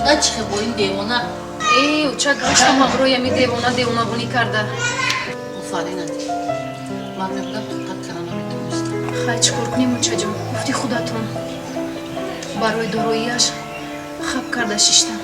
На чихе бо ин девона. Э, уча, гаштам ҳамроҳи ами девона девонабонӣ карда. Офаринат. Ман мебудам, тоқат кара наметонистам. Хай, чӣ кор кунем, учаҷон? Гуфти худатон, барои дороияш хаб карда шиштам.